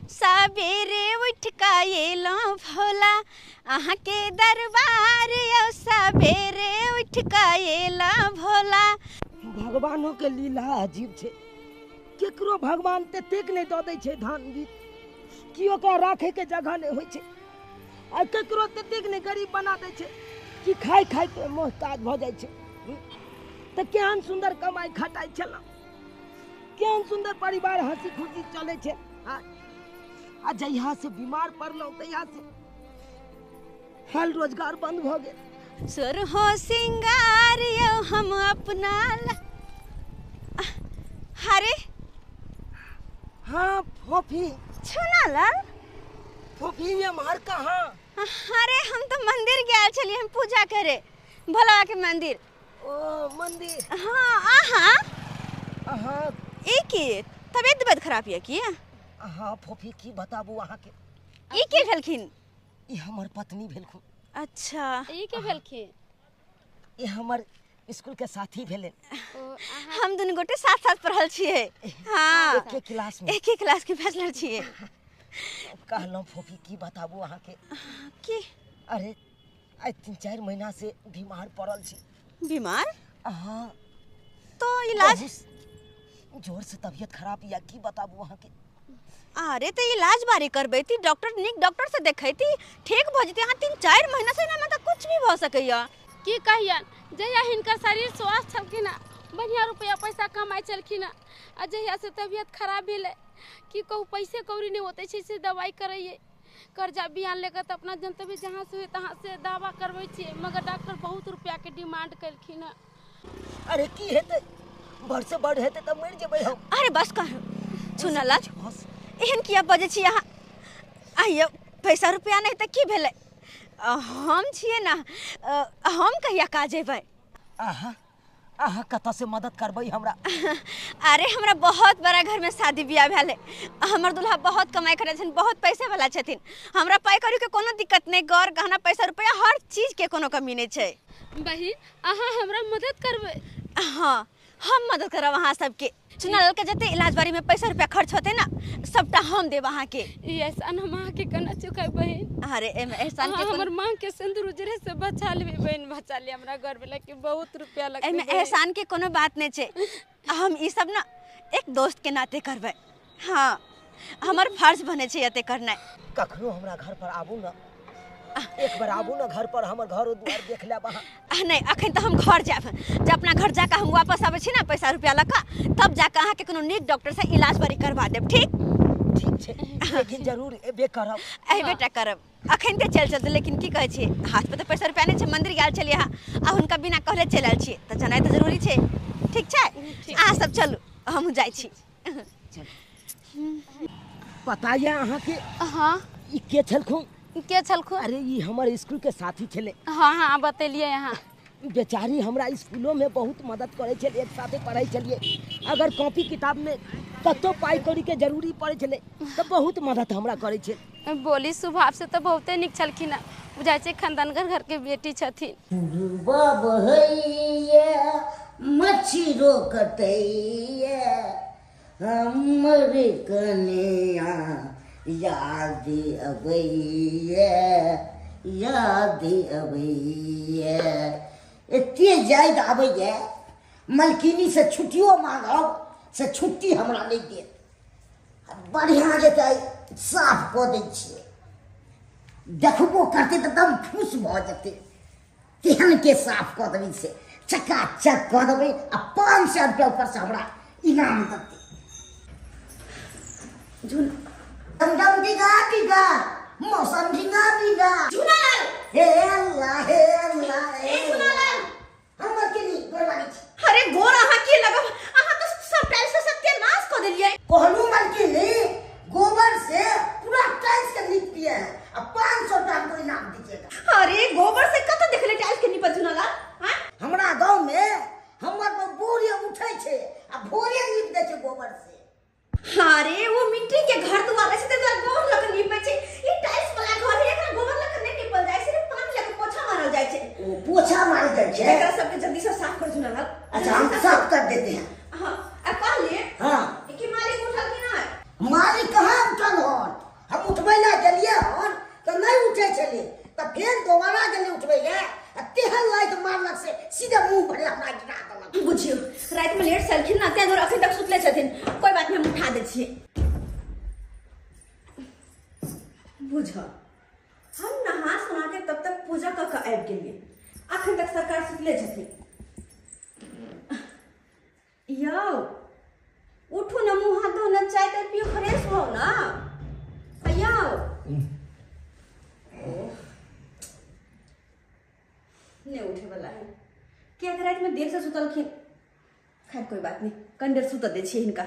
सबेरे उठ कऽ एलहुँ भोला अहाँके दरबार यौ, सबेरे उठ कऽ एलहुँ भोला। भगवानो के लीला अजीब छै, केकरो भगवान ततेक नहि दऽ दै छै धान बीत कि ओकरा राखैके जगह नहि होइ छै, आ केकरो ततेक नहि गरीब बना दै छै कि खाइ खाइके मोहताज भऽ जाइ छै। तऽ केहन सुन्दर कमाइ खटाइ छलहुँ, केहन सुन्दर परिवार हँसी खुशी चलै छै, आ जहिया से बीमार पड़लहुँ तहिया से हाल रोजगार बंद भऽ गेल। सुरहो सिंगार यौ हम अपना अरे हाँ फोफी छुनालाल, फोफी ये मार कहाँ? अरे हम तो मंदिर गेल छलियै हम पूजा करे भोला के मंदिर। ओ मंदिर? हाँ। अहाँ अहाँ ई की तबियत तबियत खराब यऽ की? अहाँ फोफी की बताबू अहाँके। ई के भेलखिन? ई हमर पत्नी भेलखुन। अच्छा ई के भेलखिन? ई हमर स्कूल के साथी भेलन। हम दुनू गोटे साथ साथ पढ़ल छियै। हाँ एके क्लास में, एके क्लास के बैचलर छियै। कहलहुँ फोफी की बताबू अहाँके की? अरे आइ 3-4 महीना से बीमार पड़ल छी। बीमार? हाँ। तो इलाज? जोर से तबियत खराब या की बताबू अहाँके। अरे तो इलाज बारी करबैती, डॉक्टर नीक डॉक्टर से देखैती ठीक भऽ जेतै। अहाँ 3-4 महीना से ना मतलब कुछ भी भऽ सकैया। की कहियन, जहिया हिनकर शरीर स्वस्थ छलखिन बढ़िया रुपया पैसा कमाइ छलखिन, आ जहिया से तबियत खराब भेलै की कहू पैसे कौड़ी नहि होते छै से दवाइ करैये, कर्जा बियान लेकर तऽ अपना जनतबे जहाँ से होय तहाँ से दावा करबै छियै, मगर डॉक्टर बहुत रुपया के डिमांड केलखिन। अरे की हेतै, बड़ से बड़ हेतै तऽ मरि जेबै हम। अरे बस कर सुनला, एहन किया बजै छी अहाँ? आइयो पैसा रुपया नहि तऽ की भेलै, हम छियै ना, हम कहिया काज अयबै? अहाँ अहाँ कतऽ से मदद करबै हमरा? अरे हमरा बहुत बड़ा घर में शादी बियाह भेलै, हमर दुल्हा बहुत कमाइ करै छथिन, बहुत पैसा वाला छथिन, हमरा पाइ कौड़ी के कोनो दिक्कत नहि, गौर गहना पैसा रुपया हर चीज के कोनो कमी नहि छै। बहिन अहाँ हमरा मदद करबै? हाँ हम मदद करब अहाँ सबके। चुनालाल के जते इलाज बारी में पैसा रुपया खर्च होते ना सबटा हम देब अहाँके। ई एहसान हम अहाँके केना चुकायब बहिन? अरे एहिमे एहसान के हमर माँ के सिंदूर उजरे से बचा लेबै बहिन, बचा ले, हमरा घर वाला के बहुत रुपया लगतै। एहिमे एहसान के कोनो बात नहीं छै, हम ई सब ना एक दोस्त के नाते करबै। हाँ हमर फर्ज बने छै एते करनाइ। कखनो हमरा घर पर आबू ना, एक बार आबू ना घर पर, हमर घर द्वार देख लेब अहाँ। नहीं अखन तऽ हम घर जायब, जब अपना घर जाके हम वापस आबै छी ना पैसा रुपया लऽ कऽ, तब जाके अहाँके कोनो नीक डॉक्टर से इलाज बारी करवा देब। ठीक ठीक छै, लेकिन जरूर एबे करब। एबे टा करब, अखन तऽ चलि चलतै, लेकिन की कहै छियै हाथ पर तऽ पैसा रुपया नहि छै, मंदिर गेल छलियै अहाँ आ हुनका बिना कहले चलि आयल छियै, तऽ जेनाइ तऽ जरूरी छै। ठीक छै अहाँ सब चलू, हमहूँ जाइ छी। पता यऽ अहाँके? हाँ। ई के छलखुन? के छलखुन? अरे ई हमर स्कूल के साथी छलै। हाँ हाँ बतेलियै अहाँ। बेचारी हमरा स्कूलो में बहुत मदद करै छलै, एक साथे पढ़ै छलियै, अगर कॉपी किताब में कतौ पाइ कौड़ी के जरूरी पड़ै छलै तऽ बहुत मदद हमरा करै छलै। बोली स्वभाव से तऽ बहुते नीक छलखिन, बुझाइ छै खानदानगर घर के बेटी छथिन। पुरबा बहैया मछरो कटैया हमर कनिया याद अबैया, याद अबैया। एते याद आबैया, मलकिनी से छुट्टियो मांगब से छुट्टी हमरा नहीं देत। बढ़िया जेतै साफ कऽ दै छियै, देखबो करतै तऽ एकदम खुश भऽ जेतै, तेहन के साफ कऽ देबै से चकाचक कऽ देबै, आ 500 रुपया ऊपर से हमरा इनाम देतै। डम डिगा डिगा मौसम डिगा डिगा। झुनालाल हे अल्लाह हे अल्लाह हे झुनालाल, हमर के नी गोर लागै छी। अरे गोर अहाँ के लगब, अहाँ तऽ सब टाइल्स से सत्यानाश कऽ देलियै। कहलू मलकिनी गोबर से पूरा टाइल्स के नीप दिए हैं, आ 500 रुपया हमको इनाम दीजिएगा। अरे गोबर से कतऽ देखले टाइल्स के नीपत झुनालाल? हाँ? हमरा गाँव में हमर बोरे उठै छै आ भोरे नीप दै छै गोबर से। अरे वो मिट्टी के घर दुआर छै त गोबर लक नीपै छै, ई टाइल्स वाला घर है, एकरा गोबर लक नहि नीपल जाइ छै, सिर्फ पानी लक पोछा मारल जाइ छै। ओ पोछा मारल जाइ छै? एकरा सबके जल्दी से साफ कर झुनालाल। अच्छा हम साफ कर देते हैं। हां आ कहलिए हां कि मालिक उठल कि बुझ हम नहा सुना के तब तक पूजा कऽ के आबि गेलियै, अखन तक सरकार सुतले छथिन। यौ उठू न, मुँह हाथ धो न, चाय ताय पियो, फ्रेश हो न। यौ नहीं उठे वाला है किया, रात में देर से सुतलखिन। खैर कोई बात नहीं, कनी देर सुतऽ दै छियै हिनका,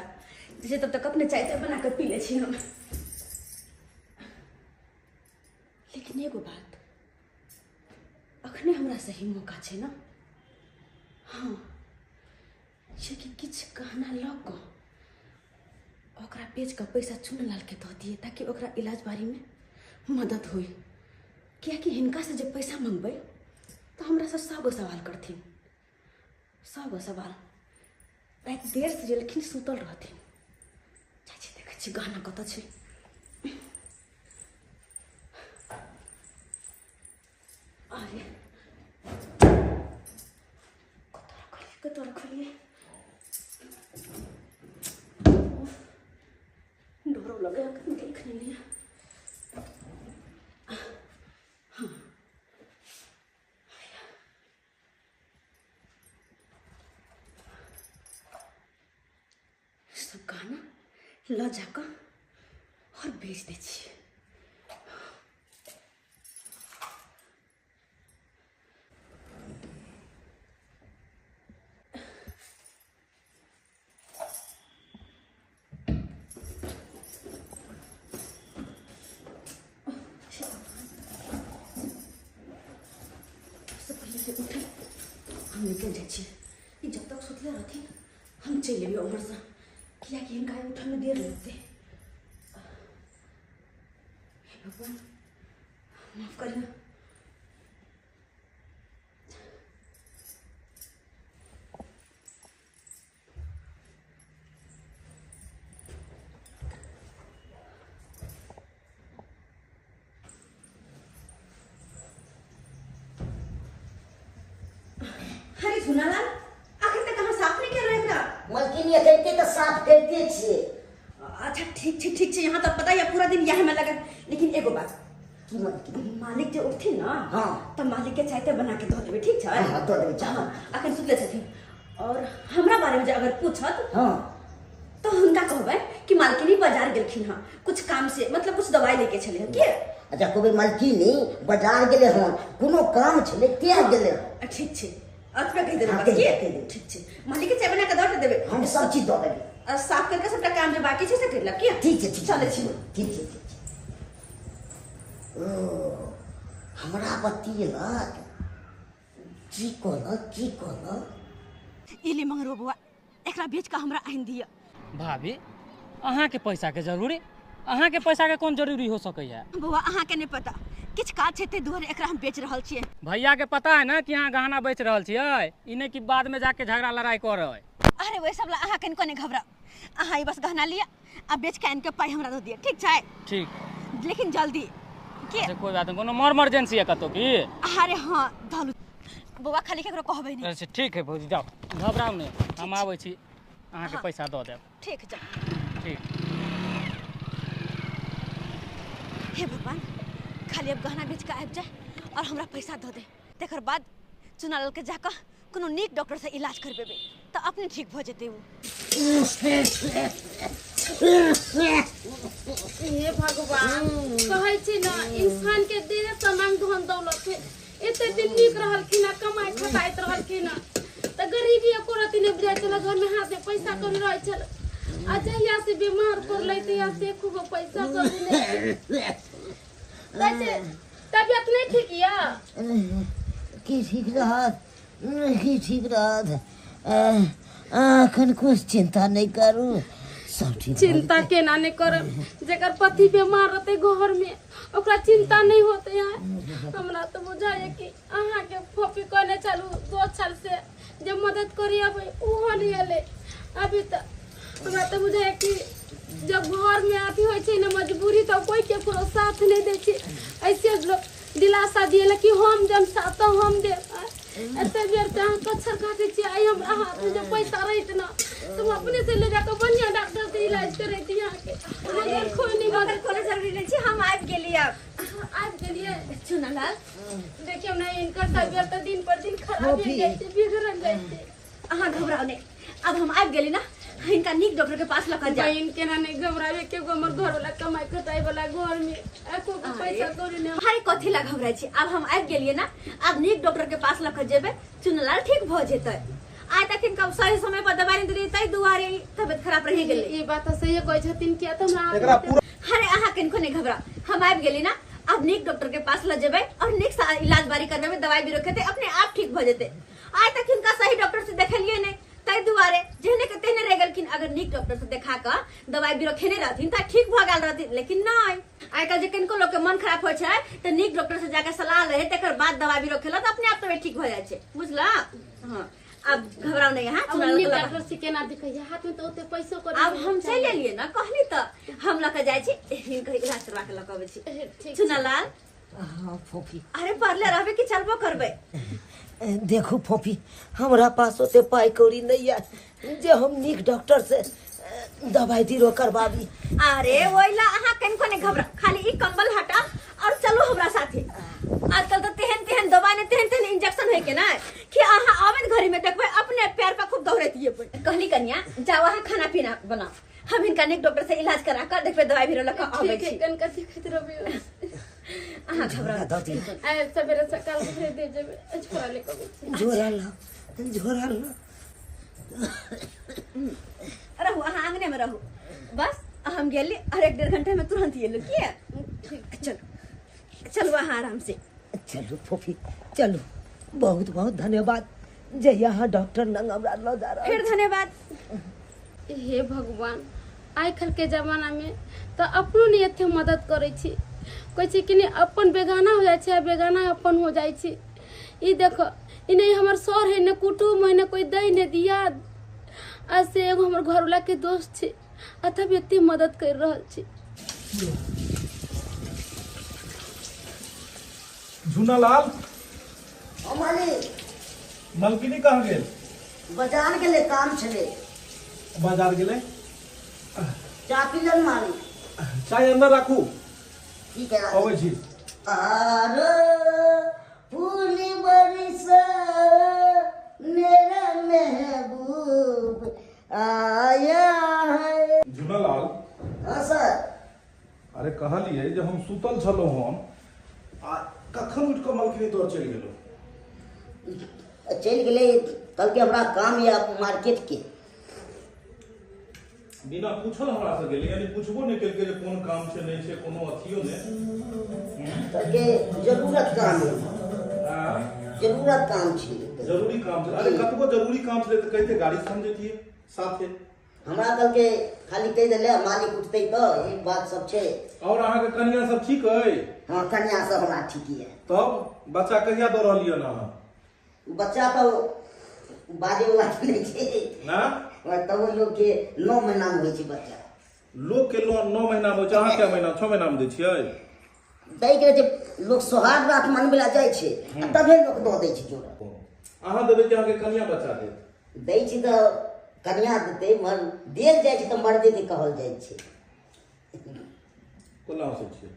जैसे तब तक अपने चाय ताय बना कऽ पी लै छी हम। लेकिन एगो बात, अखने हमरा सही मौका छै ने, हाँ छै कि किछु गहना लऽ कऽ ओकरा बेच कऽ पैसा चुनलाल के दऽ दियै, ताकि ओकरा इलाज बारीमे मदद होय। कियाकि हिनकासँ जे पैसा मंगबै तऽ हमरासँ 100 गो सवाल करथिन, 100 गो सवाल। राति देर से जेलखिन, सुतल रहथिन। जाइ छी देखै छी गहना कतऽ छै। अरे कतऽ रखलियै, कतऽ रखलियै, डरो लगे देख नहीं लिया। हाँ सब गहना ल जाकऽ और बेच दै छियै। उठे हम निकल जाइ छियै, ई जब तक सुतले रहथिन हम चलि एबै उम्हरसँ, कियाकि हिनका उठऽमे देर लगतै। हे भगवान माफ करियौ। अरे झुनालाल, आखिर तक अहाँ साफ नहीं केलहुँ एकरा? मलकिनी एते तऽ साफ करिते छियै। अच्छा ठीक छै, ठीक छै, यहाँ तऽ पता है पूरा दिन इएह में लगत। लेकिन एगो बात, की मलकिनी? मालिक जे उठथिन ना, हाँ, तऽ मालिक के चाय बना के दऽ देबै, ठीक छै? हाँ दऽ देबै चाय। हाँ, अखन सुतले छथिन। और हमरा बारे में जे अगर पूछत, हाँ, तो हुनका कहबै कि मालकिनी बाजार गेलखिन हँ कुछ काम से, मतलब कुछ दवाई लेके छलै हँ। के अच्छा कहबै मलकिनी बाजार गेलै हन, कोनो काम छलै तें गेलै हन। ठीक छै, अतबे कहि देबै हाँ, बस। कहि की देबै। ठीक छै, मालिक के चाय बना के दऽ देबै, हम सब चीज दऽ देबै। आ साफ करके सबटा काम जे बाकी छै से करि लेब। की ठीक छै, ठीक चलै छी। ठीक छै, ठीक छै। ओ हमरा बतेलक, की कहलक, की कहलक? ई ले मंगरो बौआ, एकरा बेच कऽ हमरा आनि दिअ। भाभी अहाँके पैसा के जरूरी, अहाँके पैसा के कोन जरूरी हो सकैया? बौआ अहाँके नहि पता, किछु काज छै ताहि दुआरे एकरा हम बेच रहल छियै। भैया के पता है ना कि अहाँ गहना बेच रहल छियै, ई नहि कि बाद में जाके झगड़ा लड़ाई करै। अरे वही सब ला अहाँ कनिको नहि घबराउ, अहाँ ई बस गहना लिअ आ बेच के आनि के पाइ हमरा दऽ दिअ, ठीक छै? ठीक, लेकिन जल्दी। के अच्छा कोई बात नहीं, कोनो मोर इमरजेंसी है कतौ की? अरे हाँ धलू बौआ, खाली केकरो कहबै नहि। अच्छा ठीक है भौजी, जाओ घबराउ नहि, हम आबै छी अहाँके हाँ। पैसा दऽ देब। ठीक जा। ठीक। हे भगवान, खाली अब गहना बेच के आबि जाए और हमरा पैसा दऽ दे, तकर बाद चुनालाल के जाकऽ कोनो नीक डॉक्टर से इलाज करबेबै तऽ अपने ठीक भऽ जेतै ओ। हे भगवान, कहै छी ने इंसान के देह सामान धन दौलत है, एते दिन नीक रहलखिन आ कमाइ खटाइत रहलखिन तऽ गरीबी एको रति नहि बुझाइ छल, घर में हाथ में पैसा कौड़ी रहै छल। आ जहिया से बीमार पड़लै तहिया से एको गो पैसा कौड़ी नहि। तबियत नहीं ठीक या? की ठीक रहत, की ठीक रहत, अखन कुछ चिंता नहीं करू, सब ठीक। चिंता केना नहीं करब, जेकर पति बीमार रहते घर में ओकरा चिंता नहीं होते है। हमरा तो बुझाइए कि अहाँ के फोपी कहने चलू 2 साल से जे मदद करी अबै ओहो नहीं अलै अभी तक। हमरा तो बुझाइए कि जब घर में अथी होइ छै ने मजबूरी, तो कोई केकरो साथ नहीं दै छै। ऐसे लोग दिलासा दिए कि हम देम साथ तो हम देब। एते बेर से अहाँ कच्छर काटै छियै, आइ हमरा हाथ में जे पैसा रहैत न तो हम अपने से ले जाकर बढ़िया डॉक्टर से इलाज करैती अहाँके, मगर कोई नहीं मगर कोनो जरूरी नहीं छै, हम आबि गेलियै। जायब। आबि गेलियै। चुनालाल, देखियौ ने, हिनकर तबियत तऽ दिन पर दिन खराब भेल जाइ छै, बिगड़ल जाइ छै। अहाँ घबराउ नहि, आब हम आबि गेली ना, हिनका नीक डॉक्टर के पास लऽ कऽ जायब। बहिन, केना नहि घबराबे के? एगो हमर घर वाला कमाइ खटाइ वाला, घर में एको गो पैसा कौड़ी नहि। अरे, कथी ला घबराइ छी? आब हम आबि गेलियै ना, आब नीक डॉक्टर के पास लऽ कऽ जेबै, चुनलाल ठीक भऽ जेतै। आइ तक हिनका सही समय पर दवाइ नहि देलियै, ताहि दुआरे ई तबियत खराब रहि गेलै। ई बात तऽ सहिए कहै छथिन, किया तऽ हमरा एकरा पूरा अरे, अहाँ किनको नहीं घबरा, हम आबि गेली ना। आब नीक डॉक्टर के पास ल जेबै और नीक से इलाज बारी करबेबै, दवाई भी रखेतै, अपने आप ठीक भऽ जेतै। आइ तक हिनका सही डॉक्टर से देखेलियै नहि, ताहि दुआरे जेहने के तेहने रहि गेलखिन। अगर नीक डॉक्टर से देखा कऽ दवाई भी रखेने रहथिन तऽ ठीक भऽ गेल रहथिन, लेकिन नहि। आइ काल्हि जे किनको लोक के मन खराब होइ छै तऽ नीक डॉक्टर से जाके सलाह लै, तकर बाद दवाई भी रखेला तऽ अपने आप तबियत ठीक भऽ जाइ छै, बुझला? हाँ, आब घबराउ नहि अहाँ। आब चुना नीक लगा- डॉक्टर से केना देखैया? हाथ में तऽ ओते पैसो कौड़ी आब नहि। हम चलि एलियै ना, कहली तऽ हम लऽ कऽ जाइ छी, हिनकर इलाज करवा के लऽ कऽ अबै छी। ठीक। चुनालाल। हाँ फोफी। अरे, पढ़ले रहबे कि चलबो करबै? देखू फोफी, हमरा पास ओते पाइ कौड़ी नहीं है जे हम नीक डॉक्टर से दवाई दीरो करबाबी। अरे, ओइला अहाँ कनिको नहि घबरा, खाली ई कंबल हटा और चलू हमरा साथे। आजकल तऽ तेहन तेहन दवाई ने तेहन तेहन इंजेक्शन है के ना कि अहाँ आबैत घड़ी में देखबै अपने पैर पर खूब दौड़ैत जेबै। कहली कनिया, जाओ अहाँ खाना पीना बनाओ, हम हिनका नीक डॉक्टर से इलाज करा कऽ देखबै, दवाई भी लऽ कऽ आबै ठीक है। छी। कनका देखैत रहबै। अहाँ घबरा दऽ दी। आइ सवेरे सकाल उठे दे जेबै, छोड़ा ले कऽ झोरा ला, झोरा ला। रहू अहाँ आंगने में रहू, बस हम गेली और एक डेढ़ घंटे में तुरंत एलू। किया, चलू चलू अहाँ आराम से। चलू फोफी, चलू। बहुत बहुत धन्यवाद जे यहाँ डॉक्टर लग हमरा लऽ जा रहल। फिर धन्यवाद। हे भगवान, आइ काल्हि के जमाना में तऽ अपनो नहि एते मदद करै छी। कहै छै कि नहि, अपन बेगाना हो जाइ छै आ बेगाना अपन हो जाइ छै। ई देखो, ई नहि हमर सर है, ने कुटुम है, ने कोई दै ने दिया, आ से एगो हमर घरवाला के दोस्त छै आ तब एते मदद कर रहल छै। झूनालाल। हाँ मालिक। मलकिनी कहाँ गेल? बाजार गेलै, काम छलै। बाजार गेलै? चाय पी लेन मालिक। चाय अंदर राखू। ठीक है। अबै छी। आर फूल बरसा, मेरा महबूब आया है। झूनालाल। हाँ सर। अरे, कहलियै जे हम सुतल छलहुँ हन आ कखन उठि कऽ मलकिनी तोर चलि गेलहुँ? चलि गेलै, कहलकै हमरा काम यऽ मार्केट के। बिना पूछल हमरा से गेलै, यानी पूछबो नहि केलकै जे कोन काम छै, नहि छै, कोनो अथियो नहि। कहलकै जरूरत काम यऽ। आ? जरूरत काम छै। जरूरी काम छै। अरे, कतबो जरूरी काम छलै तऽ कहिते, गाड़ी से हम जैतियै साथे। हमरा कहलकै खाली कहि देले, मालिक उठतै तऽ ई बात सब छै। और अहाँके कनिया सब ठीक अइ? हाँ, कन्या सब हमरा ठीक यऽ। तब बच्चा कहिया दऽ रहलियै हन अहाँ? बच्चा तऽ बाजे वाला नहि छै। ना। तब लोग के 9 महीना मे होइ छै बच्चा। लोक के 9 महीना मे होइ छै, अहाँ कए महीना, 6 महीना मे दै छियै? दै के रहै छै, लोक सोहाग रात मनबै लए जाइ छै आ तबे लोक दऽ दै छै जोड़ा। अहाँ देबै कि अहाँके कनिया बच्चा देत? दै छै तऽ कनिया देतै, मर देल जाइ छै तऽ मर्दे के कहल जाइ छै। कोना हँसै छियै?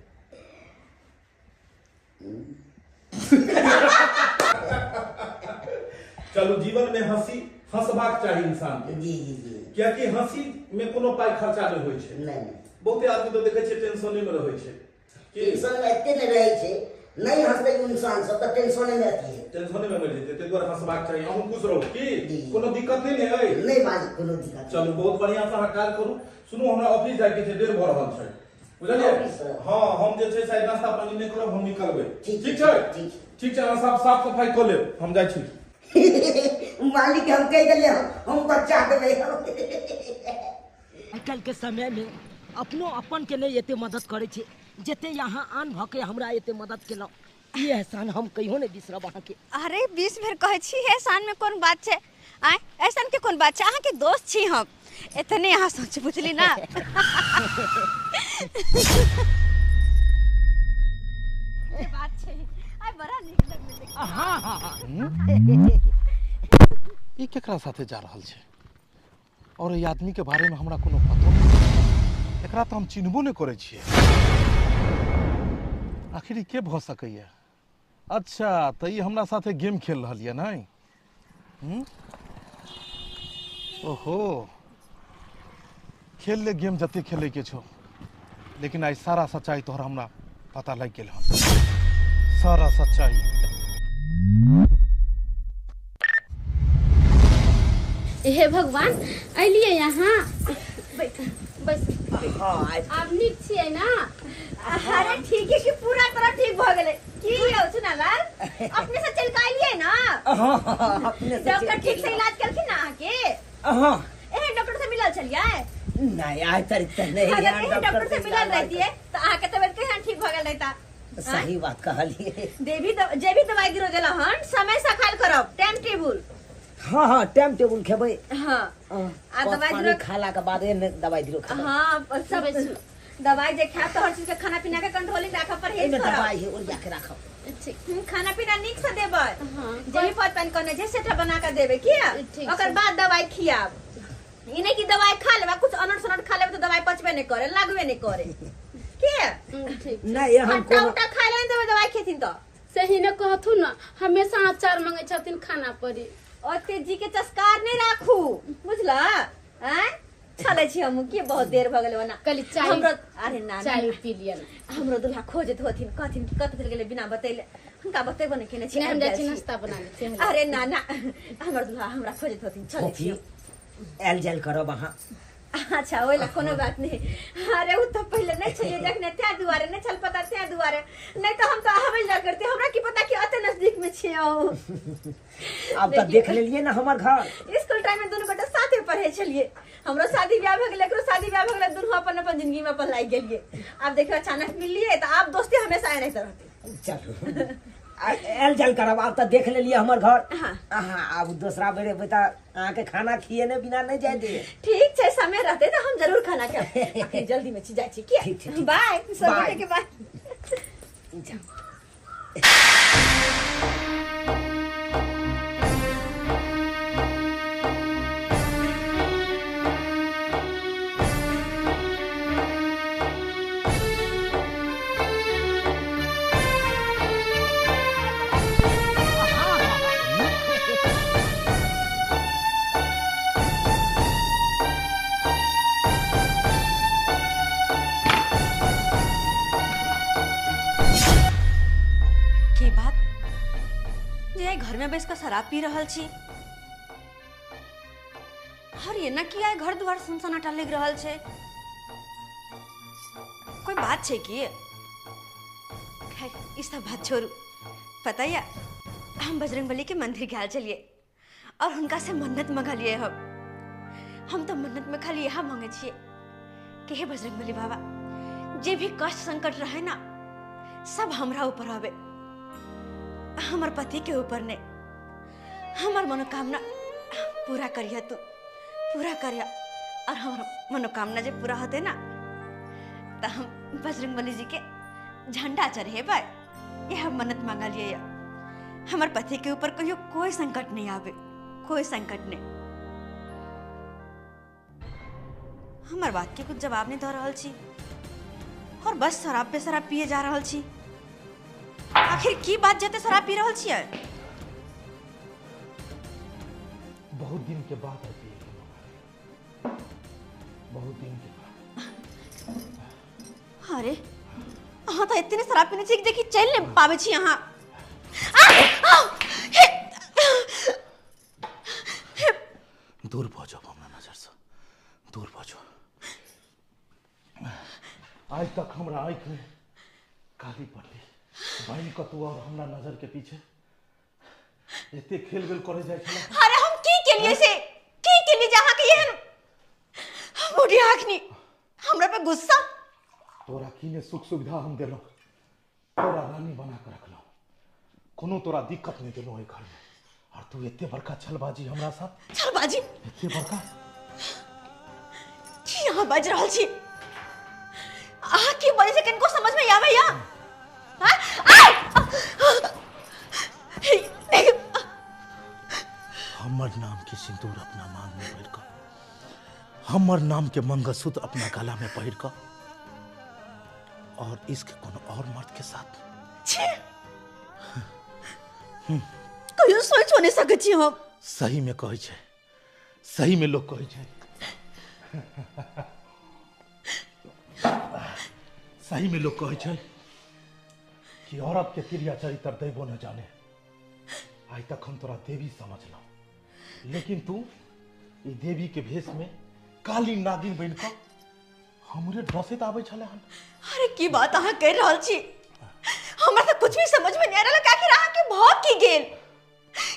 चलू, जीवन में हंसी हंसबाक चाही इंसान के। जी जी जी कियाकि हंसी में कोनो पाइ खर्चा नहि होइ छै। नहि नहि। बहुते आदमी तऽ देखै छियै टेंशने में रहै छै कि टेंशन मे एते नहि रहै छै, नहि हंसतै इंसान सब तऽ टेंशने मे अथी है। टेंशने में मरि जेतै, ताहि दुआरे हंसबाक चाही। अहूँ खुश रहू की? जी। कोनो दिक्कत नहि ने अइ? नहि मालिक, कोनो दिक्कत नहि। चलू, बहुत बढ़िआँ से अहाँ काज करू। सुनू, हमरा ऑफिस जाइके छै, देर भऽ रहल छै, बुझलियै? ऑफिस? हँ, हम जे छै शायद नाश्ता पानी नहि करब, हम निकलबै। ठीक। ठीक छै? ठीक छै। ठीक छै, अहाँ साफ साफ सफाइ कऽ लेब, हम जाइ छी। मालिक, हम कहि देलियै, हम बच्चा देबै। आइ काल्हिके समयमे अपनो अपन के नहि एते मदद करै छै जते यहाँ आन भऽ के हमरा एते मदद केलहुँ। ई एहसान हम कहियो नहि बिसरब अहाँके। अरे, 20 बेर कहै छी, एहसान में कोन बात छै? आय, एहसान के कोन बात छै? अहाँके दोस्त छी हम, एतने अहाँ सोच, बुझली ना? ई बात छै, आइ बड़ा नीक लगलै देख। हाँ हाँ हाँ ई केकरा साथे जा रहल छै? और एहि आदमी के बारे में हमरा कोनो पतो नहीं। एकरा तऽ हम चिन्हबो नहि करै छियै। आखिर ई के भऽ सकैया? अच्छा तऽ ई हमरा साथे गेम खेल रहल यऽ नहि? ओहो खेल ले गेम जते खेले के छौ, लेकिन आइ सारा सच्चाई तोहर हमरा पता लागि गेल हन, सारा सच्चाई। हे भगवान, अलियै यहाँ। बस हाँ आब नीक छियै ना? अरे ठीक है कि पूरा तरह ठीक भ गेलै। की यौ चुनालाल, अपने से चल के अलियै ना? हाँ अपने से। डॉक्टर ठीक से इलाज केलखिन ना अहाँके? हाँ। एहन डॉक्टर से मिलल छलियै? नहीं आज तक त नहीं। अगर एहन डॉक्टर से मिलल रहितियै त अहाँके तबियत केहन ठीक भ गेल रहिता। सही बात कहलियै। देवी जे भी दवाई गिरो देला हन समय से खायल करब, टाइम टेबुल। हाँ हाँ टाइम टेबुल खेबै। हाँ आ दवाई दिरो खाला के बाद एने दवाई दिरो खेबै। हाँ सब दवाई जे खायब त हर चीज के खाना पीना के कंट्रोलिंग राखब, परहेज करब। दवाई है ओरिया के राखब। ठीक। खाना पीना नीक से देबै। हाँ जे भी पद पानि कहने छै सेटा बना के देबै, किया ओकर बाद दवाई खियाब। ई नहीं कि दवाई खा लेबै, कुछ अनट सनट खा लेबै त दवाई पचबे नहीं करे, लागबे नहीं करे, किया? ठीक। नहीं हम खट्टा उट्टा खाय ले देबै दवाई खेथिन त। सही न कहथु न, हमेशा अचार मंगै छथिन खाना परी। ओते जी के चस्कार नहीं राखू, बुझला? हैं चलै छी हम, की बहुत देर भ गेलै ओना। कली चाय हमरो, अरे ना चाय पी लिअ न। हमरो दुल्हा खोजैत होथिन, कहथिन कि कतऽ चलि गेलै बिना बतैले। हुनका बतेबो नहि केने छी। हम जाइ छी नाश्ता बना लै छी। अरे ना ना, हमर दुल्हा हमरा खोजैत होथिन, चलै छी। आयल जायल करब अहाँ। अच्छा ओहि ला कोनो बात नहीं। अरे उ तऽ पहिले नहीं छलियै जखने, तैं दुआरे नहीं छल पता, तैं दुआरे नहीं तो हम तो आबै जा करते, हमरा की पता कि अते नजदीक में छियै। आब तऽ देख लेलियै ना हमर घर। स्कूल टाइम में दुनू गोटा साथे पढ़े छलियै। हमरो शादी ब्याह भऽ गेलै, एकरो शादी ब्याह भऽ गेलै, दुनू अपन अपन जिंदगी में अपन लागि गेलियै। आब देखियौ अचानक मिललियै तऽ आब दोस्ती हमेशा एनाहिते रहतै। चलू आयल जायल करब, आब तऽ देख लेलियै हमर घर। हाँ। हाँ आब दोसरा बेर एबै तऽ अहाँके खाना खिएने बिना नहीं जाय दे। ठीक छै, समय रहतै तऽ हम जरूर खाना खायब। अखन जल्दी में छी, जाइ छी। किया? ठीक छै। बाय, सब गोटे के बाय। घर में बैस कऽ शराब पी रहल छी और एना किया घर द्वार सुनसनाटा लागि रहल छै? कोई बात छै की? खैर ई सब बात छोड़ू। पता या हम बजरंगबली के मंदिर गेल छलियै और हुनका से मन्नत मंगलियै। हम तो मन्नत में खाली यह मांगे छियै कि हे बजरंगबली बाबा, जे भी कष्ट संकट रहे ना सब हमरा ऊपर आवे, हमर पति के ऊपर नहीं। हमर मनोकामना पूरा करिया, तू पूरा करिया। और हमर मनोकामना जे पूरा होते ना तो हम बजरंगबली जी के झंडा चढ़ेबै। यह मन्नत मांगलिए। हमर पति के ऊपर कहियो कोई संकट नहीं आवे, कोई संकट नहीं। हमर बात के कुछ जवाब नहीं दे रहल छी और बस शराब पे शराब पिए जा रहल छी। आखिर की बात जते शराब पी रहल छियै? बहुत दिन के बाद है पिए, बहुत दिन के बाद। अरे अहाँ तो इतने शराब पीने छी कि देखी चलि नहि पाबै छी अहाँ। दूर भऽ जाओ हमरा नजर से, दूर भऽ जाओ। आज तक हमरा आँखि में काली पड़ली बहन कतू और हमरा नजर के पीछे एते खेल गेल करे जाय छला। अरे हम की केलिए से, की केलिए जे अहाँ के एहन बूढ़ी आँखनी हमरा पे गुस्सा? तोरा की ने सुख सुविधा हम देलहुँ, तोरा रानी बना के रखलहुँ, कोनो तोरा दिक्कत नहीं देलहुँ एहि घर में, और तू एते बड़का छलबाजी हमरा साथ? छलबाजी एते बड़का की अहाँ बाजि रहल छी? अहाँ की बजै छी कनिको समझ में आबै या? हमर नाम के सिंदूर अपना मांग में भर कऽ, हमर नाम के मंगलसूत्र अपना गला में पहिर कऽ, और इश्क कोनो और मर्द के साथ छी कहियो सोचो नहीं सकै छी हम। सही में कहै छै, सही में लोग कहै छै, सही में लोग कहै छै कि औरत के क्रिया चरित्र दैबो न जाने। आइ तक हम तोरा देवी समझलहुँ, लेकिन तू ई देवी के भेष में काली नागिन बनि कऽ हमरे डसैत आबै छलै हन। अरे की बात अहाँ कहि रहल छी, हमरा तऽ कुछ भी समझ में नहीं आ रहल आखिर अहाँ के भऽ की गेल,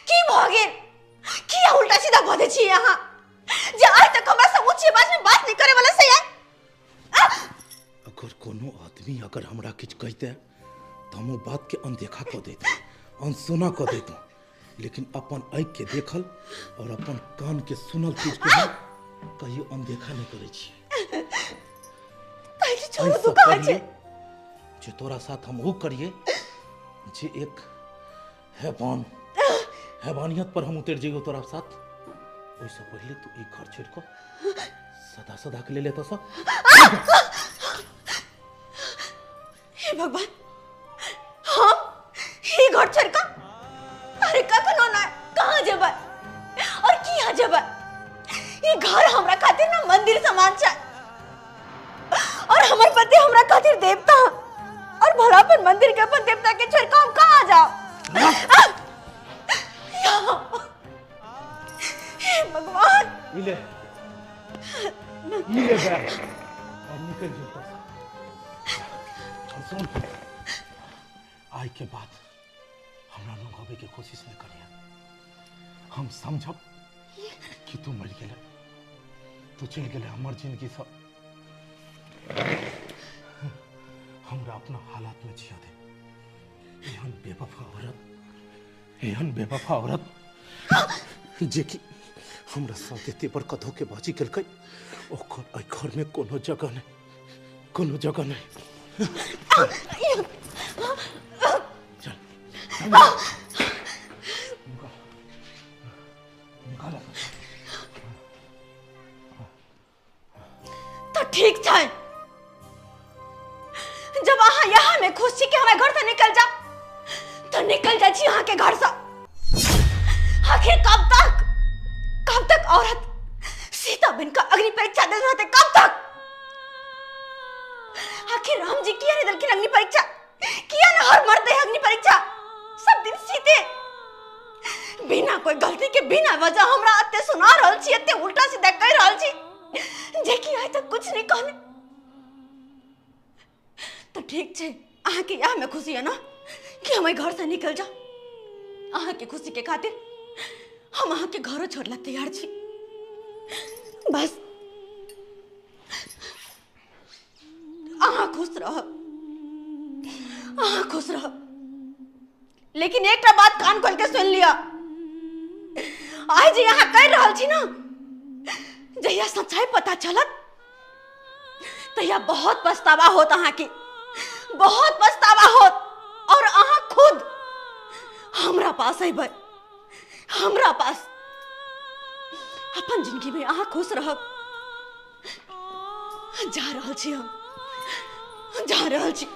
की भऽ गेल, की उल्टा सीधा बजै छी अहाँ जे आइ तक हमरा से ऊँची आवाज में बात नहीं करे वाला से यार। अगर कोनो आदमी अगर हमरा किछु कहिते तऽ हम ओ बात के अनदेखा कऽ दैतहुँ, अनसुना कऽ दैतहुँ, लेकिन अपन आँखि के देखल और अपन कान के सुनल चीज के हम कहियो अनदेखा नहीं करै छियै। जे तोरा साथ हम ओ करिए जे एक हैवान हैवानियत पर हम उतर जइयो तोरा साथ, ओहिसँ पहिले तू ई घर छोड़ि कऽ सदा सदा के लेल एतऽसँ। हे भगवान, हम ई घर छोड़ि कऽ अरे कखनो ना कहाँ जेबै और किया जेबै? ई घर हमरा खातिर ना मंदिर समान छै और हमर पति हमरा खातिर देवता, और भलापन मंदिर के अपन देवता के छोड़ के हम कहाँ जाओ? हे भगवान, इले इले बैग और निकल जाओ। और सुन, आई के बाद हमरा लोग आवे के कोशिश नहीं करिए। हम समझब कि तू मर गेले, तू चल गेले हमर जिंदगी सब। हमरा अपना हालात में जिया दे। एहन बेवफा औरत, एहन बेवफा औरत जे कि हमरा साथ एते बड़का धोखेबाजी केलकै, ओकर एहि घर में कोनो जगह नहीं, कोनो जगह नहीं। चल निकाल, निकाल। तो ठीक छै, जब अहाँ यहाँ में खुश छी कि हमारे घर से निकल जा तो निकल जा छी अहाँ के घर से। आखिर कब तक, कब तक औरत सीता बनकर अग्नि परीक्षा दे रहते, कब तक? आखिर राम जी किया नहीं दलखिन अग्नि परीक्षा, किया ना हर मर्द है अग्नि परीक्षा? सब दिन सीते बिना कोई गलती के बिना वजह हमरा अत्ते सुना रहल छी, अत्ते उल्टा सीधा कह रहल छी जे कि आइ तक कुछ नहीं कहने। तो ठीक छै, अहाँ के यह में खुशी है ना कि हम घर से निकल जाओ, अहाँ के खुशी के खातिर हम अहाँ के घरो छोड़ला तैयार छी। बस अहाँ खुश रह, अहाँ खुश रह, लेकिन एकटा बात कान खोल के सुन लिया, आइ जे अहाँ कहि रहल छी ना, जहिया सच्चाई पता चलत तहिया बहुत पछतावा होत अहाँ के, बहुत पछतावा होत और अहाँ खुद हमरा पास अयबै, हमरा पास। अपन जिंदगी में अहाँ खुश रहब। जा रहल छी हम, जा रहल छी।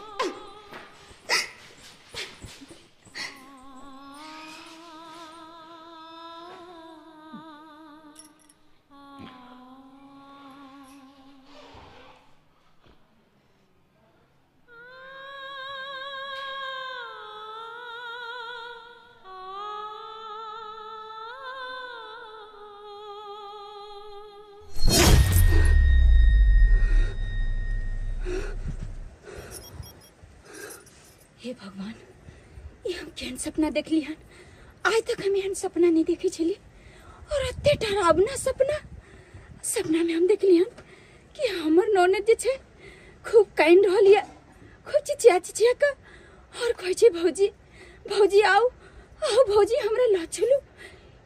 हे भगवान, ये हम केहन सपना देखली हन? आइ तक हम एहन सपना नहीं देखी छली और एते डरावना सपना। सपना में हम देखली हन कि हमर ननद जे छै खूब कानि रहल ये, खूब चिचिया चिचिया के और कहै छै भौजी भौजी आओ आओ भौजी हमरा लऽ चलू।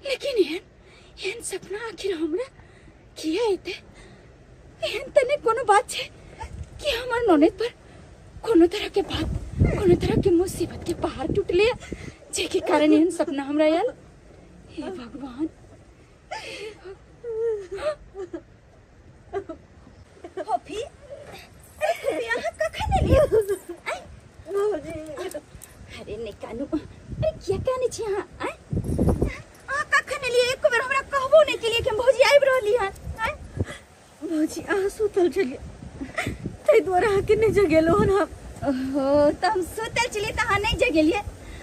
लेकिन एहन एहन सपना आखिर हमरा किया एते? एहन तऽ नहि कोनो बात छै कि हमर ननद पर कोनो तरह के बात, कोनो तरह के मुसीबत के पहाड़ टूटले जे के कारण एहन सपना हमरा आयल। हे भगवान, फोफी, अरे फोफी अहाँ कखन एलियै? भौजी जगेलहुँ हन हम। ओहो, तऽ हम सुतल छलियै तऽ अहाँ नहि जगेलियै।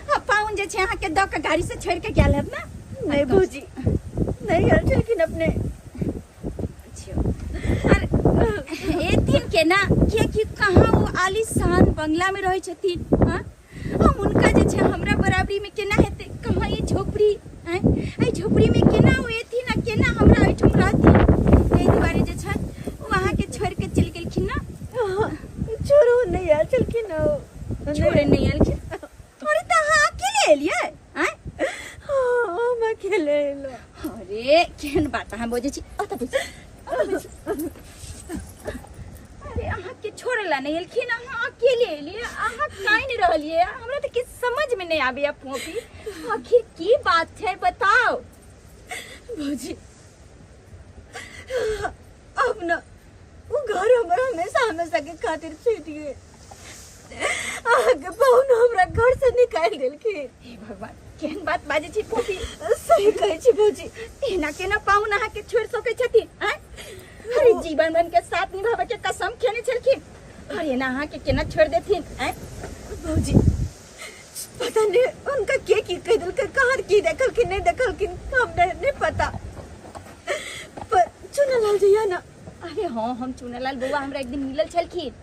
आ पाहुन जे छै अहाँके दऽ कऽ गाड़ी से छोड़ि कऽ गेल हैत ने? नहि भौजी, नहि गेल छलखिन अपने। अरे एथिन केना, कियाकि कहाँ ओ आलीशान बंगला में रहै छथिन। हाँ, हम हुनका जे छै हमरा बराबरी में केना हेतै? कहाँ ई झोपड़ी, एहि झोपड़ी में केना ओ एथिन आ केना हमरा ओहिठाम रहथिन? ताहि दुआरे जे छै ओ अहाँके छोड़ि के चलि गेलखिन ना। छोड़ो नहि आयल छलखिन ओ। छोड़े नहि आयल? अरे तऽ अहाँ अकेले एलियै? आँय? हाँ, हम अकेले एलहुँ। अरे केहन बात अहाँ बजै छी? ओतऽ बैसू, ओतऽ बैसू। अरे अहाँके छोड़े ला नहि एलखिन, अहाँ अकेले एलियै, अहाँ कानि रहलियै। हमरा तऽ किछु समझमे नहि आबैया फोफी, आखिर की बात छै बताउ। भौजी, अब न वो घर हमरा हमेशा हमेशा के खातिर छूटि गेल। अहाँके पाहुन हमरा घर से निकालि देलखिन। हे भगवान, केहन बात बाजै छी फोफी? सही कहै छी भौजी। एना केना पाहुन अहाँके छोड़ि सकै छथिन? आँय? अरे जीवन भर के साथ निभावे के कसम खेने छलखिन, और एना अहाँके केना छोड़ि देथिन? आँय भौजी, पता नहीं उनका के की कहि देलकै, कहाँ की देखलखिन नहीं देखलखिन हमरा नहीं पता, पर चुनालाल जी ना। अरे हाँ, हम चुनालाल बउआ हमरा एक दिन मिलल छलखिन।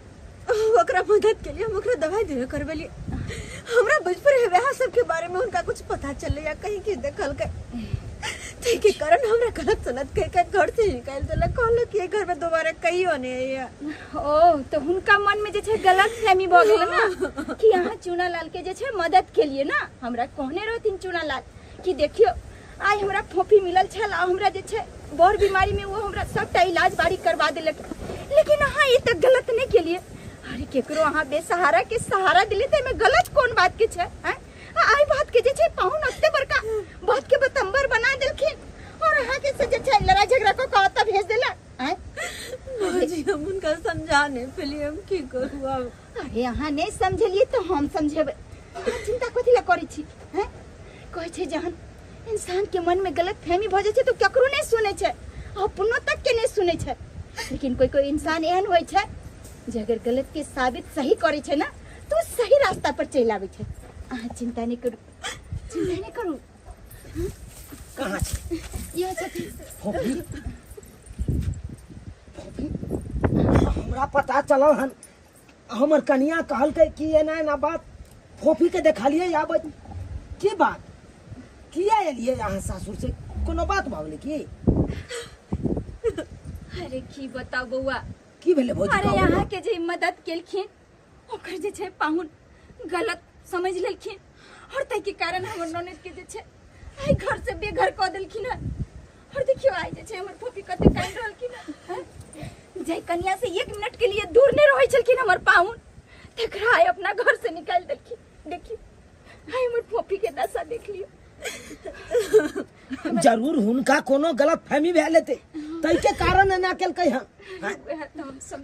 ओकरा मदद के लिए हम ओकरा दवाई देबे करबेलियै। हमरा बचपन है वह सब के बारे में उनका कुछ पता चलले या कहीं की देखलकै, ताहि के कारण हमरा गलत सलत कह के घर से निकालि देलक। कहलक कि घर में दोबारा कहियो नहीं अइहे। ओ तो हुनका मन में जे छै गलत फहमी भऽ गेल ना कि अहाँ चुनालाल के जे छै मदद केलिए ना। हमरा कहने रहथिन चुनालाल कि देखियो आइ हमरा फोफी मिलल छल आ हमरा जे छै बड़ बीमारी में वो हमरा सबटा इलाज बारी करवा देलक, लेकिन अहाँ ई तऽ गलत नहीं केलिए। अरे केकरो अहाँ बेसहारा के सहारा दिलियै तऽ एहिमे गलत कोन बात के छै? आइ बात के जे छै पाहुन ओते बड़का बात के बतंबर बना देलखिन और अहाँ के से जे छै लड़ाई झगड़ा कऽ कऽ ओतऽ भेज देलक। भौजी, हम हुनका समझा नहीं पेलियै, हम की करू आब? अरे अहाँ नहीं समझलियै तऽ हम समझेबै, अहाँ चिंता कथी लए करै छी? हैं, कहै छै जहन इंसान के मन में गलत फहमी भऽ जाइ छै तऽ केकरो नहीं सुनै छै, अपनो तक के नहीं सुनै छै। लेकिन कोई कोई इंसान एहन होइ छै जे अगर गलत के साबित सही करै छै ना तो सही रास्ता पर चलि आबै छै। अहाँ चिंता नहीं करू, चिंता नहीं करू। कहाँ छै? यह छथिन। फोफी, फोफी, हमरा पता चलल हन, हमर कनिया कहलकै कि एना एना बात फोफी के देखलियै आबै। की बात? किया एलियै अहाँ सासुर से? कोनो बात भऽ गेलै की? अरे की बताउ बउआ, की भेलै भौजी? अरे अहाँ के जे मदद केलखिन ओकर जे छै पाहुन गलत समझ लेलखिन और ताहि के कारण हमर ननद के जे छै आइ घर से बेघर कऽ देलखिन हन। और देखियो आइ जे छै हमर फोफी कते कानि रहलखिन हन। जाहि कनिया से 1 मिनट के लिए दूर नहीं रहै छलखिन हमर पाहुन, तकरा आइ अपना घर से निकालि देलखिन। देखियो आइ हमर फोफी के दशा देख लियो। जरूर हुनका कोनो गलत फहमी भेल हेतै, ताहि के कारण एना केलकै हन।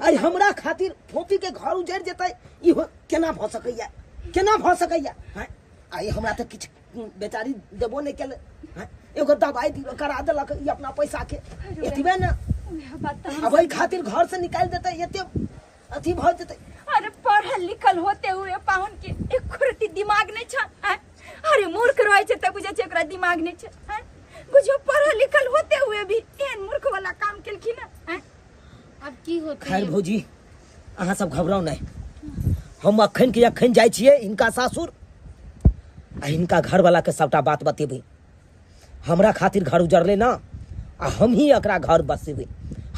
अरे हमरा खातिर फोफी के घर उजड़ जेतै, इहो केना भऽ सकैया? केना भऽ सकैया? आइ हमरा तऽ किछु बेचारी देबो नहि केलै, एगो दवाई करा देलक ई अपना पैसा के, एतबे ने। अब एहि खातिर घर से निकालि देतै, एते अथी भऽ जेतै। अरे पढ़ल लिखल होते हुए पाहुन के एक रत्ती दिमाग नहीं छै। अरे मूर्ख रहै छै तऽ बुझै छै ओकरा दिमाग नहीं छै। बुझियौ पढ़ल लिखल होते हुए भी एहन मूर्ख वाला काम केलखिन हन। अब की होतै? खैर भौजी, अहाँ सब घबराउ नहि, हम अखन के अखन जाइ छियै हिनका सासुर आ हिनका घरवाला के सबटा बात बतेबै। हमरा खातिर घर उजड़लै ना, आ हम ही एकरा घर बसेबै,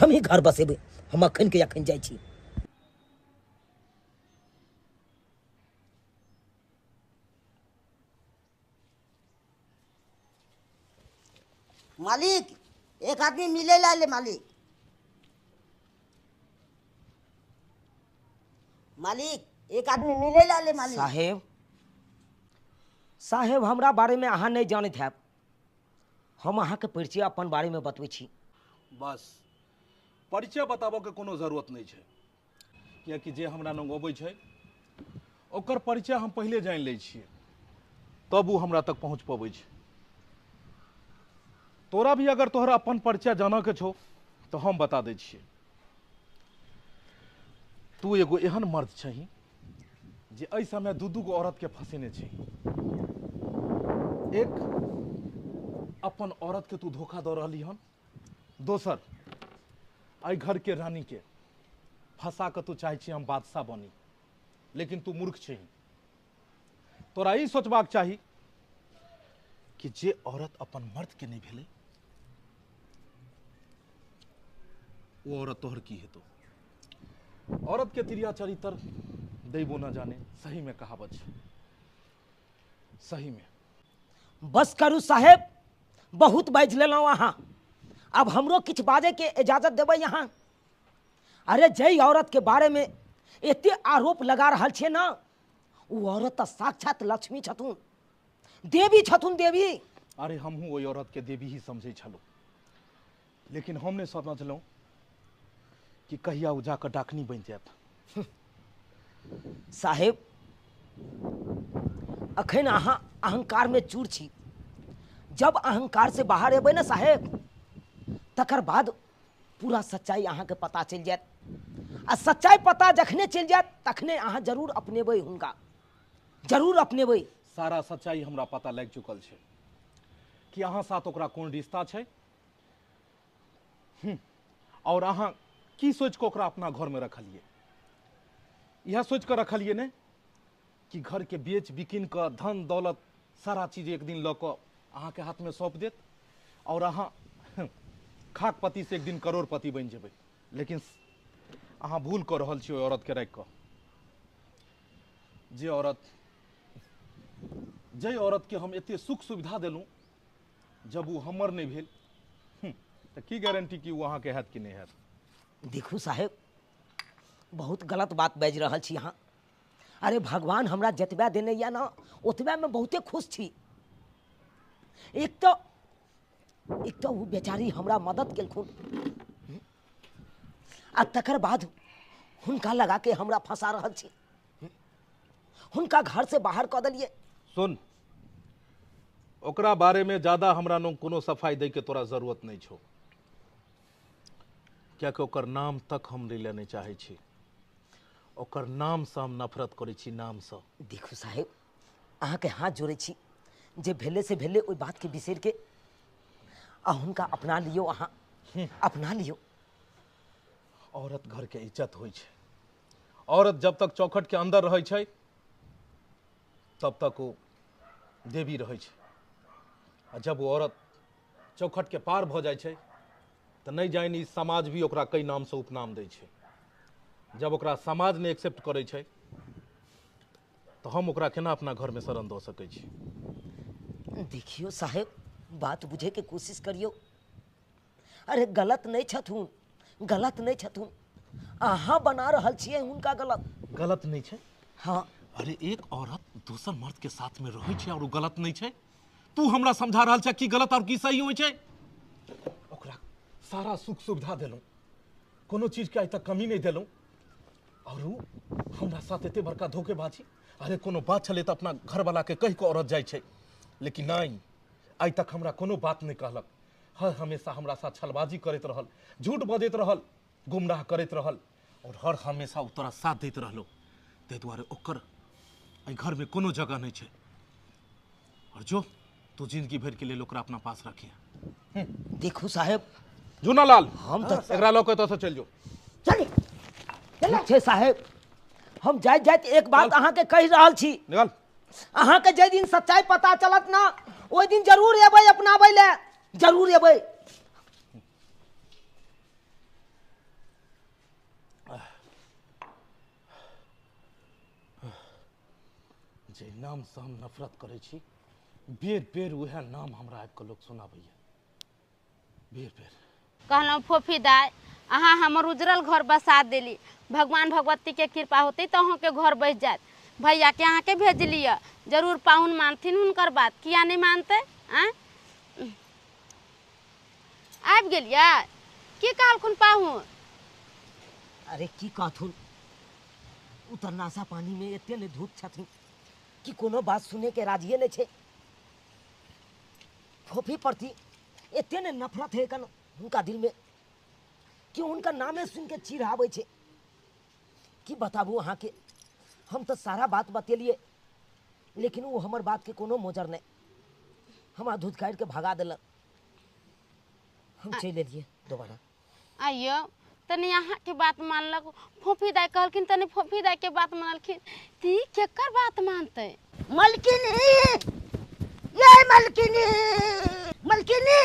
हम ही घर बसेबै। हम अखन के अखन जाइ छी। मालिक, एक आदमी मिले ला ले मालिक। मालिक, एक आदमी मिले ला ले मालिक। साहेब, साहेब, हमरा बारे में अहाँ नहीं जानैत हैब, हम अहाँ के परिचय अपन बारे में बतबै छी। बस परिचय बताबऽ के कोनो जरूरत नहीं छै, कियाकि जे हमरा लग अबै छै ओकर परिचय हम पहिले जानि लै छियै, तब ओ हमरा तक पहुँच पबै छै। तोरा भी अगर तोहरा अपन परिचय जानऽ के छौ तो हम बता दै छियै। तू तू एगो एहन मर्द छही जे एहि समय दू दू गो औरत के फंसेने छही। एक अपन औरत के तू धोखा दऽ रहली हन, दोसर एहि घर के रानी के फंसा कऽ तू चाहै छी हम बादशाह बनी, लेकिन तू मूर्ख छही। तोरा ई सोचबाक चाही कि जे औरत अपन मर्द के नहीं भेलै वो औरत तोहर की हेतौ। औरत के तिरिया चरित्र दैबो न जाने, सही में कहावत छै, सही में। बस करू साहेब, बहुत बाजि लेलहुँ अहाँ, अब हमरो किछु बाजै के इजाजत देबै अहाँ? अरे जै औरत के बारे में एते आरोप लगा रहल छियै ना, ओ औरत तऽ साक्षात लक्ष्मी छथुन, देवी छथुन, देवी। अरे हमहूँ ओहि औरत के देवी ही समझै छलहुँ, लेकिन हम नहि समझलहुँ कि कहिया ओ जाकऽ डाकनी बनि जायत। साहेब अखन अहाँ अहंकार में चूर छी, जब अहंकार से बाहर एबै ना साहेब तकर बाद पूरा सच्चाई अहाँके पता चलि जायत, आ सच्चाई पता जखने चलि जायत तखने अहाँ जरूर अपनेबै हुनका, जरूर अपनेबै। सारा सच्चाई हमरा पता लागि चुकल छै कि अहाँ साथ ओकरा कोन रिश्ता छै और अहाँ की सोचि कऽ ओकरा अपना घरमे रखलियै। इएह सोचि कऽ रखलियै ने कि घरके बेच बिकिन कऽ धन दौलत सारा चीज एक दिन लऽ कऽ अहाँके हाथमे सौंप देत और अहाँ खाकपति से एक दिन करोड़पति बनि जेबै। लेकिन अहाँ भूल कऽ रहल छी ओहि औरतके राखि कऽ, जे औरत, जाहि औरतके हम एते सुख सुविधा देलहुँ, जब ओ हमर नहि भेल तऽ की गारंटी कि ओ अहाँके हैत कि नहि हैत। देखू साहेब बहुत गलत बात बाजि रहल छी अहाँ। अरे भगवान हमरा जतबा देने यऽ ना ओतबेमे बहुते खुश छी। एक तऽ ओ बेचारी हमरा मदद केलखुन आ तकर बाद हुनका लगा के हमरा फंसा रहल छी, हुनका घर से बाहर कऽ देलियै। सुन, ओकरा बारे में ज्यादा हमरा नो कोनो सफाई दै के तोरा जरूरत नहीं छौ, कियाकि ओकर नाम तक हम लै नहीं चाहै छी, ओकर नाम से हम नफरत करै छी, नाम से। देखू साहेब अहाँके हाथ जोड़ै छी, जे भेलै से भेलै, ओहि बात के बिसरि के आ हुनका अपना लियौ, अहाँ अपना लियौ। औरत घर के इज्जत होइ छै, औरत जब तक चौखट के अंदर रहै छै तब तक ओ देवी रहै छै, आ जब ओ औरत चौखट के पार भऽ जाइ छै तऽ नहि जानि ई समाज भी ओकरा कई नामसँ उपनाम दै छै। जब ओकरा समाज नहि एक्सेप्ट करै छै तऽ हम ओकरा केना अपना घरमे शरण दऽ सकै छी। देखियौ साहेब बात बुझे के कोशिश करियौ। अरे गलत नहीं छथुन, गलत नहीं छथुन, अहाँ बना रहल छियै हुनका गलत। गलत नहीं छै? हाँ। अरे एक औरत दोसर मर्द के साथ में रहै छै और ओ गलत नहीं छै? तू हमरा समझा रहल छै की गलत और की सही होइ छै? ओकरा सारा सुख सुविधा देलहुँ, कोनो चीज के आइ तक कमी नहीं देलहुँ, और उ हमरा साथ एते बड़का धोखेबाजी। अरे कोनो बात छलै तऽ अपना घरवाला के कहि कऽ औरत जाइ छै, लेकिन नहीं, आइ तक हमरा कोनो बात नहीं कहलक। हर हमेशा हमरा साथ छलबाजी करैत रहल, झूठ बजैत रहल, गुमराह करैत रहल, और हर हमेशा ओ तोरा साथ दैत रहलो। ताहि दुआरे ओकर एहि घरमे कोनो जगह नहीं छै, और जो तू जिंदगी भरि के लेल ओकरा अपना पास रखिहे। देखू साहेब जूनालाल, हम तऽ एकरा लऽ कऽ एतऽसँ चलि जो। चल ठीक छै साहेब, हम जाइत जाइत एक बात अहाँके कहि रहल छी, निकल। अहाँके जाहि दिन सच्चाई पता चलत ना ओहि दिन जरूर एबै अपनाबै लए, जरूर एबै। जे नामसँ हम नफरत करै छी बेर बेर उएह नाम हमरा आबि कऽ लोक सुनाबैया, बेर बेर। कहलहुँ फोफी दाइ अहाँ हमर उजरल घर बसा देली, भगवान भगवती के कृपा होतै तऽ अहाँके घर बसि जायत। भैया के अहाँके भेजलियै, जरूर पाहुन मानथिन हुनकर बात, किया नहि मानतै? आँय आबि गेलियै? की कहलखुन पाहुन? अरे की कहथुन, ओ तऽ नाशा पानी में एते ने धूप छथिन कि कोनो बात सुने के राजिए नहीं छै। फोफी प्रति एते ने नफरत है कन हुनका दिल में कि हुनका नामे सुन के चीर आबै छै। की बताबू अहाँके, हम तऽ सारा बात बतेलिए लेकिन वो हमर बात के कोनो मोजर नहीं, हमरा दूध काटि के भगा देलक। हम चलि एलियै दोबारा। आइयो तनी अहाँ के बात मानलक, फोफी दाई कहलखिन तनी फोफी दाई के बात मानलखिन, ती केकर बात मानते? मलकिनी, ये मलकिनी, मलकिनी,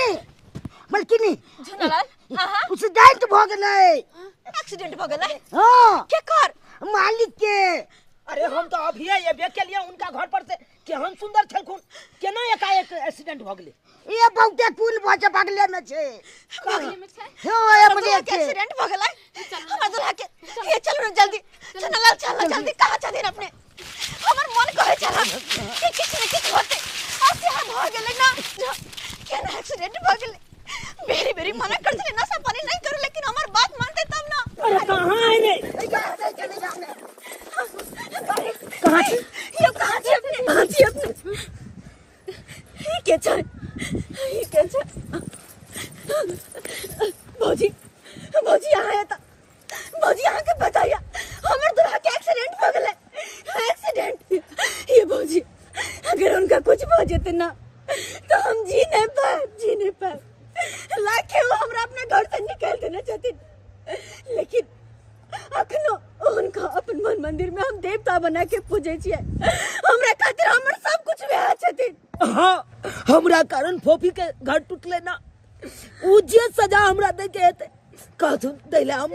मलकिनी। झुनालाल, हां एक्सीडेंट भ गेलै। एक्सीडेंट भ गेलै? हां। केकर? मालिक के। अरे हम तो अभी ये के लिए उनका घर पर से केहन सुंदर छलखुन, केना एकाएक एक्सीडेंट भ गेलै? ये बहुते पुल बचे बगले में छे। बगले में छे? हां, ये बगले के एक्सीडेंट भ गेलै। हमर दुल्हा के ये चलू न जल्दी। झुनालाल चल जल्दी, कहां छथिन अपने? हमर मन कहै छल कि किछ न किछ होतै, आ से भ गेलै ना। केना एक्सीडेंट भ गेलै? बेरी बेरी मना कर छले नशा पानी नहीं करू, लेकिन हमर बात मानते तब ना। अरे कहां है रे? कहां छी? यो कहां छी अपने? कहां छी अपने? ई के छै? ई के छै? भौजी, भौजी यहाँ आया था। भौजी यहाँ के बताया हमर दुल्हा के एक्सीडेंट भ गेलै। एक्सीडेंट? ये भौजी अगर उनका कुछ भ जेते ना तो हम जी नहीं पाए, जी नहीं पाए। लाखे वो हमरा अपने घर से निकाल देना चाहते, लेकिन अखनो उनका अपन मन मंदिर में हम देवता बना के पूजे छियै। हमरा खातिर हमर सब कुछ वह छथिन। हाँ, हमरा कारण फोफी के घर टूटले ना, उ जे सजा हमरा दे के हेतै कहथुन दैला, हम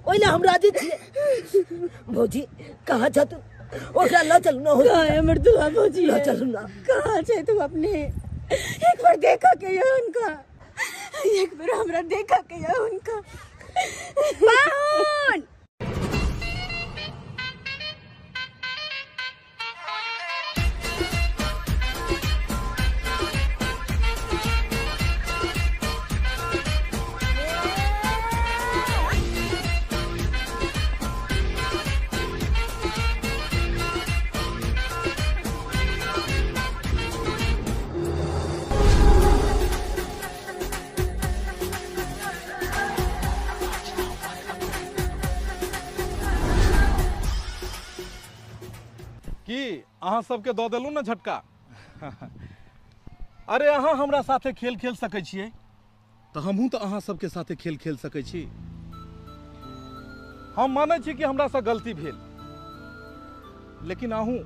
ओइला हम राजी छियै। भौजी कहाँ छथुन? ओकरा ल चलू ना। कहाँ है हमर दुल्हा भौजी? ल चलू ना। कहाँ छै तू अपने? एक बार देखा के ये उनका, एक बार हमरा देखा के ये उनका। पाहुन की अहाँ सबके दऽ देलहुँ ने झटका? अरे अहाँ हमरा साथे खेल खेल सकै छियै तऽ हमहूँ तऽ अहाँ सबके साथे खेल खेल सकै छी। हम मानै छी कि हमरासँ गलती भेल, लेकिन अहूँ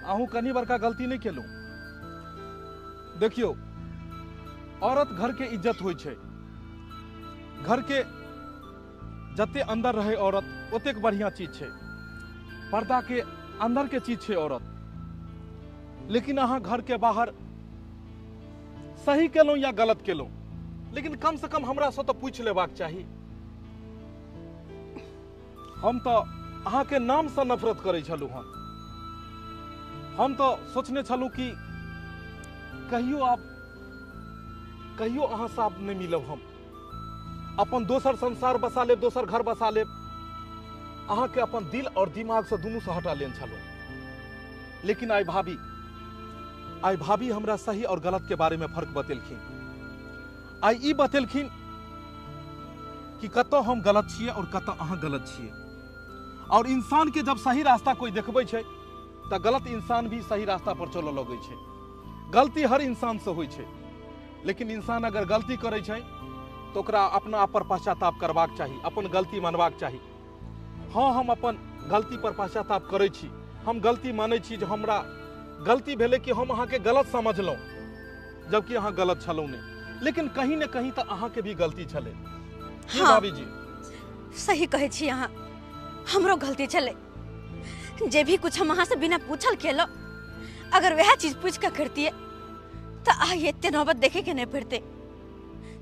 अहूँ कनि बड़का गलती नहि केलहुँ। देखियौ, औरत घर के इज्जत होइ छै। घर के जते अंदर रहे औरत ओतेक बढ़िया चीज छै, पर्दा के अंदर के चीज छै औरत। लेकिन अहाँ घर के बाहर सही केलहुँ या गलत केलहुँ, लेकिन कम से कम हमरा से तो पूछि लेबाक चाही। हम तो अहाँ के नाम से नफरत करै छलहुँ हन। हम तो सोचने छलहुँ कि कहियो आप कहियो अहाँ से आप नहीं मिलब, हम अपन दोसर संसार बसा लेब, दोसर घर बसा लेब। अहाँ के अपन दिल और दिमाग से दुनू से हटा लेने छलहुँ। लेकिन आइ भाभी हमरा सही और गलत के बारे में फर्क बतेलखिन। आइ ई बतेलखिन कि कतऽ हम गलत छियै और कतऽ अहाँ गलत छियै। और इंसान के जब सही रास्ता कोई देखबै छै तऽ गलत इंसान भी सही रास्ता पर चलऽ लगै छै। गलती हर इंसान से होइ छै, लेकिन इंसान अगर गलती करै छै तऽ ओकरा अपना आप पर पश्चाताप करबाक चाही, अपन गलती मानबाक चाही। हाँ, हम अपन गलती पर पश्चाताप करै छी, हम गलती मानै छी जे हमरा गलती भेलै कि हम अहाँके गलत समझलहुँ, जबकि अहाँ गलत छलहुँ नहि। लेकिन कहीं ने कहीं तऽ अहाँके भी गलती छलै। हाँ, भाभी जी सही कहै छी अहाँ, हमरो गलती छलै। जे भी कुछ हम अहाँ से बिना पूछल केलहुँ, अगर वह चीज पूछ के करतियै तऽ आइ एते नौबत देखे के नहीं पड़ते।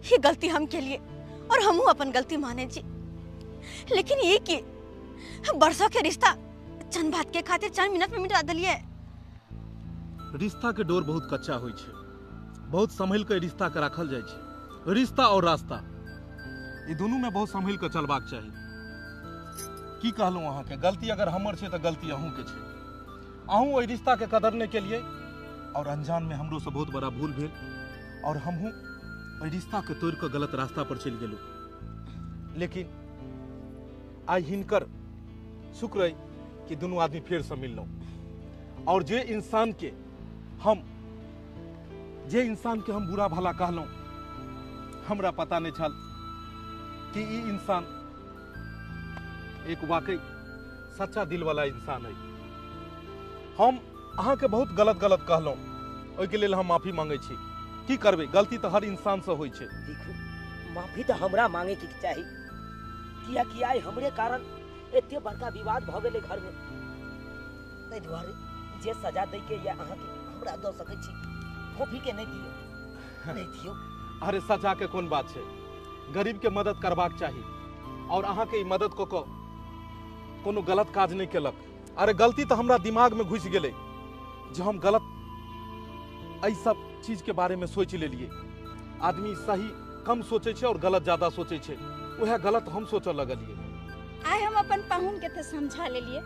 ये गलती हम के लिए और हमहूँ अपन गलती माने छी। लेकिन ये कि बरसों के रिश्ता चंद बात के खातिर चंद मिनट में मिटा दिलिए। रिश्ता के डोर बहुत कच्चा होइ छै, बहुत संभल के रिश्ता के राखल जाइ छै। रिश्ता और रास्ता ई दुनू में बहुत संभल के चलबाक चाही। की कहलहुँ अहाँके, गलती अगर हमर छै तऽ गलती अहूँके छै। अहूँ ओहि रिश्ता के कदर नहि केलियै और अनजान में हमरो से बहुत बड़ा भूल भेल और हमहूँ ओहि रिश्ता के तोड़ि कऽ गलत रास्ता पर चलि गेलहुँ। लेकिन आइ हिनकर शुक्र अइ कि दुनू आदमी फेरसँ मिललहुँ। और जे इंसान के हम बुरा भला कहलहुँ, हमरा पता नहीं छल कि ई इंसान एक वाकई सच्चा दिल वाला इंसान है। हम अहाँके बहुत गलत गलत कहलहुँ, ओहिके लेल हम माफी मांगै छी। की करबै, गलती तऽ हर इंसान से होइ छै। देखू, माफी तऽ हमरा मांगे के चाही, कियाकि आइ हमरे कारण एते बड़का विवाद भऽ गेलै घर में। ताहि दुआरे जे सजा दै के या अहाँके हमरा दऽ सकै छी, फोफी के नहीं दियौ, नहीं दियौ। अरे सजा के कोन बात छै, गरीब के मदद करबाक चाही और अहाँके ई मदद कऽ कऽ कोनो गलत काज नहीं केलक। अरे गलती तऽ हमरा दिमाग में घुसि गेलै जे हम गलत एहि सब चीज के बारे में सोचि लेलियै। आदमी सही कम सोचै छै और गलत ज्यादा सोचै छै, वएह गलत हम सोचऽ लगलियै। आइ हम अपन पाहुन के तऽ समझा लेलियै,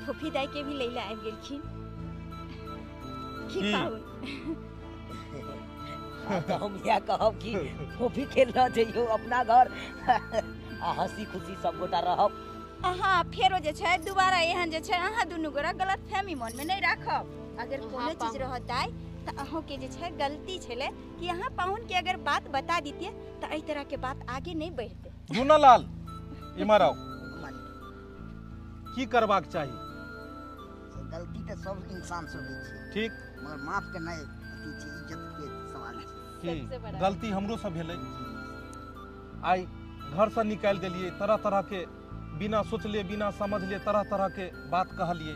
फूफी दाई के भी लैला आबि गेलखिन। की पाहुन? तऽ हम इएह कहब कि फोफी के लऽ जइयौ अपना घर आ हंसी खुशी सब गोटा रहब। अहाँ फेरो जे छै दोबारा एहन जे छै अहाँ दुनू गोरा गलत फहमी मन में नहीं राखब। अगर कोनो चीज रहत दाई तऽ अहूँ के जे छै गलती छलै कि अहाँ पाहुन के अगर बात बता दितियै तऽ एहि तरह के बात आगे नहीं बढ़ते। झूनालाल इमहर आउ, की करबाक चाही? गलती तऽ सब इंसान से होइ छै, ठीक, मगर माफ के नहीं अथी छै, इज्जत के सवाल छै। गलती हमरो से भेलै, आइ घर से निकालि देलियै, तरह तरह के बिना सोचले बिना समझले तरह तरह के बात कहलियै,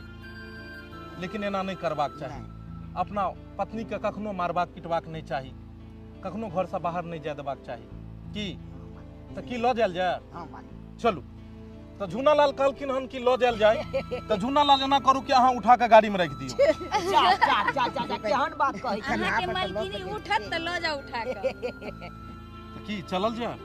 लेकिन एना नहीं करबाक चाही। अपना पत्नी के कखनो मारबाक पिटबाक नहीं चाही, कखनो घर से बाहर नहीं जाय देबाक चाही। की तऽ की लऽ जायल जाय? चलू। तऽ झूनालाल कहलखिन हन कि लऽ जायल जाय, तऽ झूनालाल एना करू कि अहाँ उठा के गाड़ी में राखि दियौ। जा जा जा जा जा, केहन बात कहै छी? अहाँके मालकिनी उठत तऽ लऽ जाउ उठा कऽ। तऽ की चलल जाय?